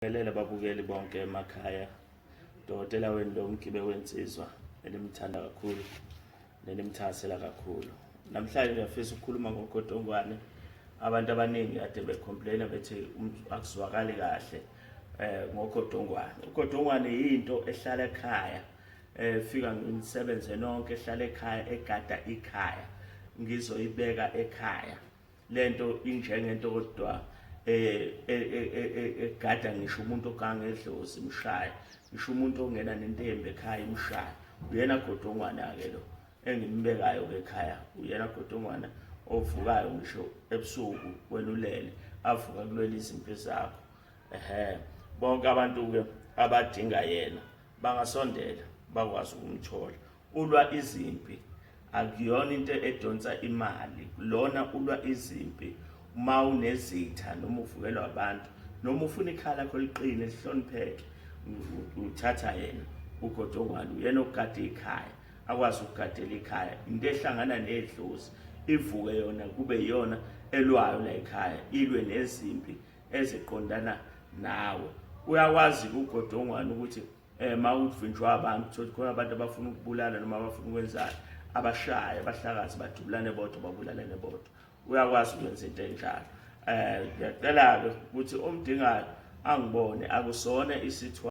Ngiyanibingelela babukeli bonke emakhaya. Dokotela wenu lo mgibe wensizwa enimthanda kakhulu nenimthakasela kakhulu. Namhlanje ngiyafisa ukukhuluma ngogodongwane. Abantu abaningi kade becomplaina bethi akuzwakali kahle ngogodongwane. Ugodongwane yinto ehlala ekhaya. Fika ngisebenze nonke ehlala ekhaya egada ikhaya. Ngizoyibeka ekhaya. Lento injengento kodwa egada ngisho umuntu oganga edlozi imshaya, ngisho umuntu ongena nentembi ekhaya imshaya. Uyena godongwana ke lo engimbekayo ke ekhaya, uyena godongwana ovukayo ngisho ebusuku wena ulele, avuka kulwela izimpi zakho. Ehhe, bonke abantu ke abadinga yena bangasondela bakwazi ukumthola. Ulwa izimpi, akuyona into edonsa imali lona, ulwa izimpi. Uma unezitha noma uvukelwa abantu noma ufuna ikhala lakho liqine lihlonipheke, uthatha yena ugodongwane. Uyena ogada ikhaya, akwazi ukugadela ikhaya. Into ehlangana nedlozi ivuke yona kube iyona elwayo la ekhaya, ilwe nezimpi eziqondana nawe. Uyakwazi ugodongwane ukuthi mawuvinjwa abantu, uthole khona abantu abafuna ukubulala noma abafuna ukwenzani, abashaye, abahlakazi, badubulane bodwa, babulalane bodwa. Uyakwazi ukwenza into enjalo. Ngiyacela-ke ukuthi omdingayo angibone, akusona isithwalo.